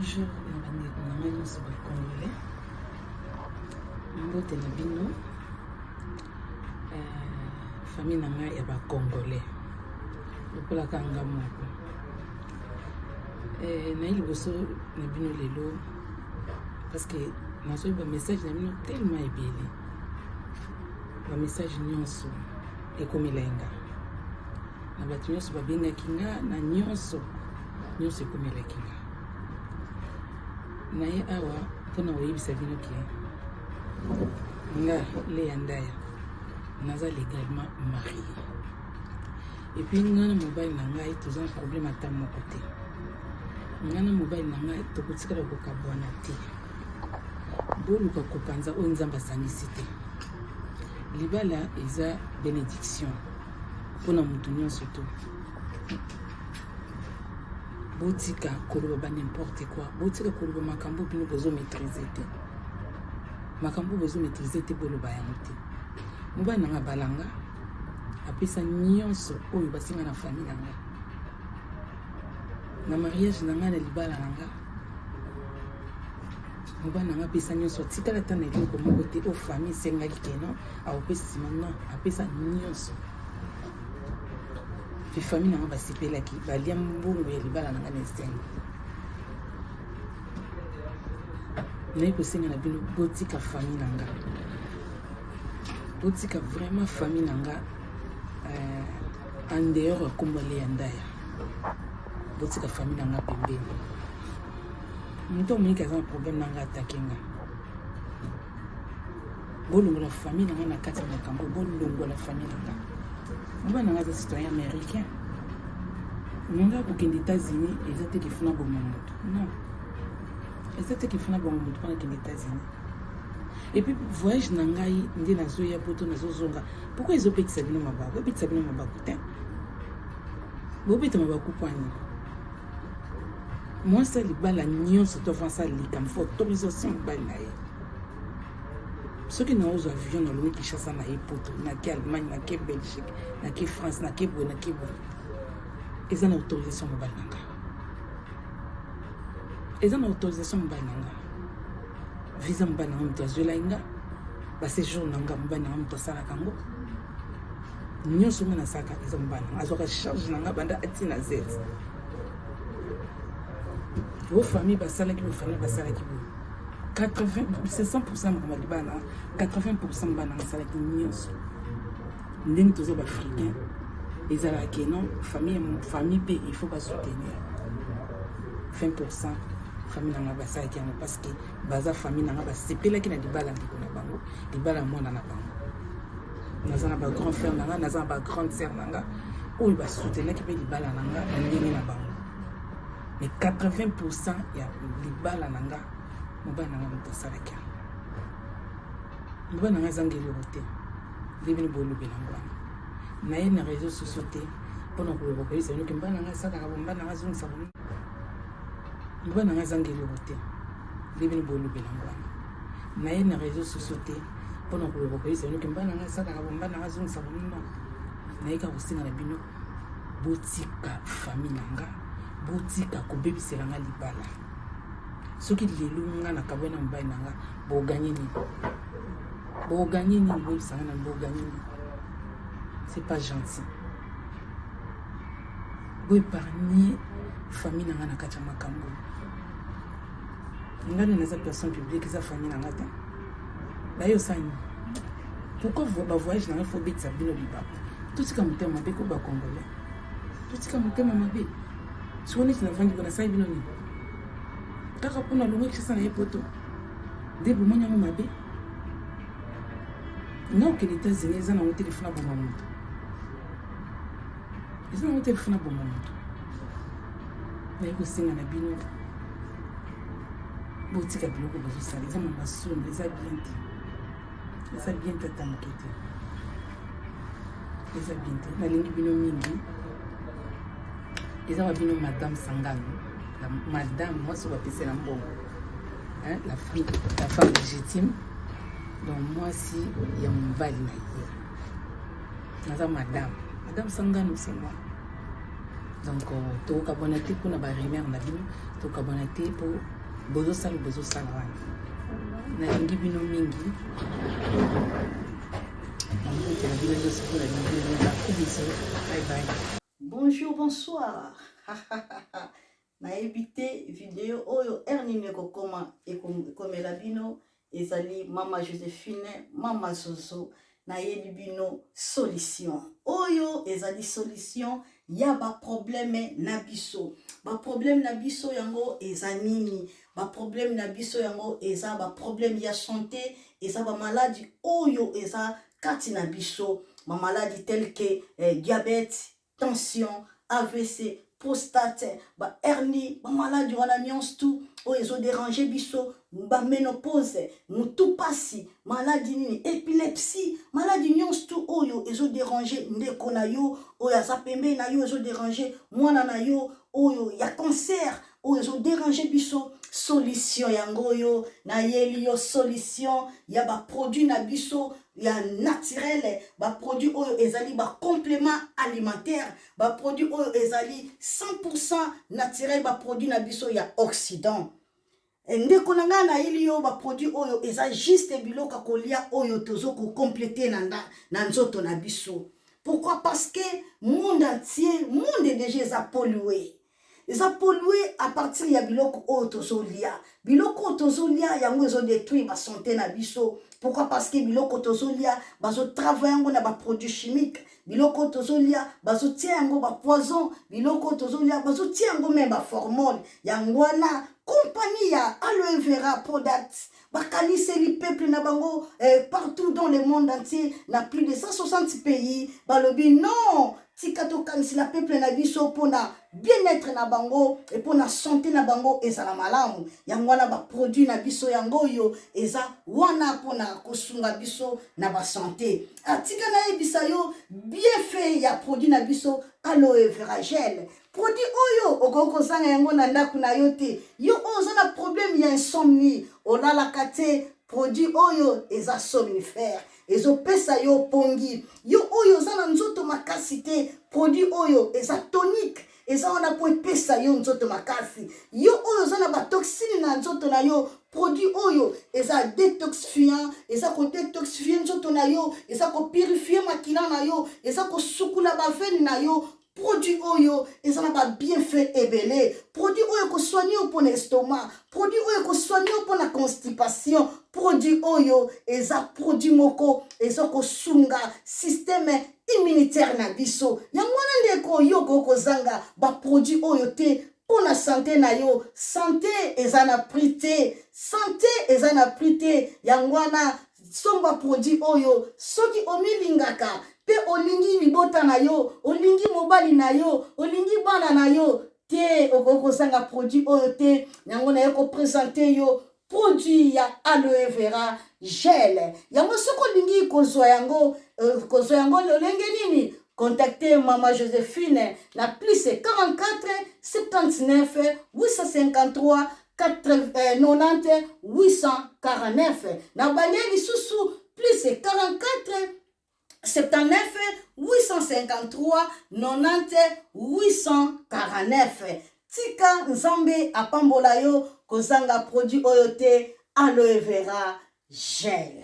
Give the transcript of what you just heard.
Bonjour na bandeko na ngai nyonso ba congolais, mbote na bino famille na ngai ya ba congolais lokola kaka nga moko naye liboso na bino lelo parce que nazwi ba message na bino tellement ebele, ba message nyonso ekomela nga na bato nyonso babengaki nga na nyonso nyonso ekomelaki nga. Naye awa mpona koyebisa bino ke nga Leya Ndaya naza légalement marié et puis nga na mobali na ngai toza na problème ata moko te. Nga na mobali na ngai tokotikala kokabwana te. Boluka kopanza oyo Nzambe asangisi te. Libala eza bénédiction mpona motu nyonso to. Botika koloba ba n'importe quoi, botika koloba makambo bino bozo maîtriser te, makambo bozo maîtriser te, boloba yango te. Mobali na nga balanga apesa nyonso oyo basenga na famille na nga, na mariage na nga, na libala na nga. Mobali na nga apesa nyonso, atikala ata na eloko moko te oyo famille esengaki keno akopesa nsima. Non, apesa nyonso pe famille na nga basepelaki, balia mbongo ya libala na nga na esengo. Naye kosenga na bino, botika famille na nga, botika vraiment famille na nga en dehors ya kombo ya Ndaya. Botika famille na nga pembeni. Moto omoniki aza na problème na nga, atake nga. Bolongola famille na nga na kati ya makambo, bolongola famille na nga. Mobali na nga aza citoyen américain. Nga kokende États-Unis eza te kifuna boma moto, non, eza te kifuna boma moto mpona kende États-Unis. Et puis voyage na ngai nde nazoya poto, nazozonga. Pourquoi ezobetisa bino mabaku? Ebetisa bino mabaku te, bobeta mabaku pwani. Mwasi ya libala nyonso to avansa likambo fo autorisation mobali na ye. Soki naozwa avion, nalongi Kinshasa, na ye poto, nake Allemagne, nake Belgique, nake France, nake boye, nake boye, eza na autorisation mobali na nga, eza na autorisation mobali na nga. Visa, mobali na nga moto azwelai nga. Baséjour na nga, mobali na nga moto asalaka yango nyonso. Nga nasalaka, eza mobali na nga azwaka charge na nga banda ati na Z. Bo famille basalaki bo famille basalaki boye, 80, c'est 100% makambo ya libala na 80% mobali na nga asalaki nyonso. Ndenge toza baafricain, ezalaka ke non, famille mpe il faut basoutenir 20%. Famille na nga basalaki yango parce que baza famille na nga, basepelaki na libala ndeko na bango, libala ya mwana na bango. Naza na bagrand frère na nga, naza na bagrande sœur na nga oyo basoutenaki mpe libala na nga na ndenge na bango. Mais 80% ya libala na nga, mobali na nga moto asalaki yango. Mobali na nga azangi eloko te. Nde bino bolobela yango wana, naye na réseau sociaux te mpona koloba, koyebisa bino ke mobali na nga asalaka bo, mobali na nga azongisa bo. Mobali na nga azangi eloko te. Nde bino bolobela yango wana, naye na réseau sociaux te mpona koloba, koyebisa bino ke mobali na nga asalaka bo, mobali na nga azongisa bo. Non, naye kaka kosenga na bino, botika famille na nga, botika kobebisela nga libala. Soki lelo nga nakabwai na mobali na nga, boganye nini? Boganye nini? Boyebisanga na boganye nini? C'est pas gentil. Boépargne famille na nga na kati ya makambo. Nga nde naza personne publique, eza famille na nga te. Baye osani pourquoi bavoyage na nga fo betisa bino libaku? Totika motema mabe ko, bacongolais, totika motema mabe. Siko neti navandi bo, nasali bino nini? Kaka mpona longwa Kinshasa na ye poto nde bomoni yango mabe. Nga okende États-Unis eza nango te lifuna boma moto, eza nango te lifuna boma moto. Naye kosenga na bino, botika biloko bozosala, eza mabasumu, eza bien te, eza bien te, ata moke te, eza bien te. Nalingi bino mingi. Eza wa bino Madame Sangano, la madame mwasi oyo bapesela mbongo, hein, la femme légitime, donc mwasi ya mobali na ye. Naza madame Sangano, c'est moi. Donc tokokabwana te mpona barumeur na bino, tokokabwana te mpo bozosala bozosala wana. Nalingi bino mingi, nambote na bino nyonso mpo nalingi bino mingi. Bakubiso, bye bye. Bonjour, bonsoir. Nayebi te video oyo heure nini ekokoma ekomela bino. Ezali mama Josephine, mama Zozo. Nayeli bino solution oyo ezali solution ya baproblème na biso. Baproblème na biso yango eza nini? Baproblème na biso yango eza baproblème ya santé, eza bamaladi oyo eza kati na biso, bamaladi tel que diabète, tension, AVC, prostate, ba hernie, ba maladi wana nyonso tout oyo ezo déranger biso, ba ménopause, mutu pasi, maladi nini, épilepsie, maladi nyonso tout oyo ezo déranger ndeko na yo oyo aza pembeni na yo, ezo déranger mwana na yo oyo ya cancer oyo ezo déranger biso. Solution yango oyo nayeli yo, solution ya baproduit na biso ya naturel, baproduit oyo ezali bacomplément alimentaire, baproduit oyo ezali 100% naturel, baproduit na biso ya Occident. Ndeko na ngai, nayeli yo baproduit oyo eza juste biloko ya kolia oyo tozo kocompléter na nzoto na biso. Pourquoi? Parce que monde entier, monde déjà eza pollué, eza pollué à partir ya biloko oyo tozolia. Biloko oyo tozolia yango ezodétruire basanté na biso. Pourquoi? Parce que biloko tozolia, bazotravaille yango na baproduit chimique. Biloko oyo tozolia, bazotia yango bapoison. Biloko oyo tozolia, bazotia yango même baformol. Yango wana compagnie ya Aloe Vera Product bakaniseli peuple na bango partout dans le monde entier, na plus de 160 pays. Balobi non, tika tokanisela peuple na biso mpona bien-être na bango e mpona santé na bango ezala malamu. Yango wana baproduit na biso yango oyo eza wana mpona kosunga biso na basanté. Atika nayebisa yo bienfait ya produit na biso Aloe Vera Gel. Produit oyo okoki kozanga yango na ndako na yo te. Yo oyo oza na problème ya insomnie, olalaka te, produit oyo eza somnifère, ezopesa yo pongi. Yo oyo oza na nzoto makasi te, produit oyo eza tonique, eza wana mpo epesa yo nzoto makasi. Yo oyo oza na batoxine na nzoto na yo, produit oyo eza détoxifiant, eza kodétoxifie nzoto na yo, eza kopurifie makila na yo, eza kosukula baveine na yo. Produit oyo eza na babienfait ebele. Produit oyo ekosoigne yo mpona estomac, produit oyo ekosoigne yo mpona constipation. Produit oyo eza produit moko eza kosunga système immunitaire na biso. Yango wana ndeko, yo okoki kozanga baproduit oyo te mpo na santé na yo. Santé eza na prix te, santé eza na prix te. Yango wana somba produit oyo soki omilingaka mpe olingi libota na yo, olingi mobali na yo, olingi bana na yo te, okoki kozanga produit oyo te. Yango naye koprésenter yo produit ya Aloe Vera Gel. Yango soki olingi kozwa yango, kozwa yango lolenge nini? Contacte mama Josephine na plus 44 79 853 90 849. Na bande lisusu, plus 44 79 853 90 849. Tika Nzambe apambola yo. Kozanga produit oyo te, Aloe Vera Gel.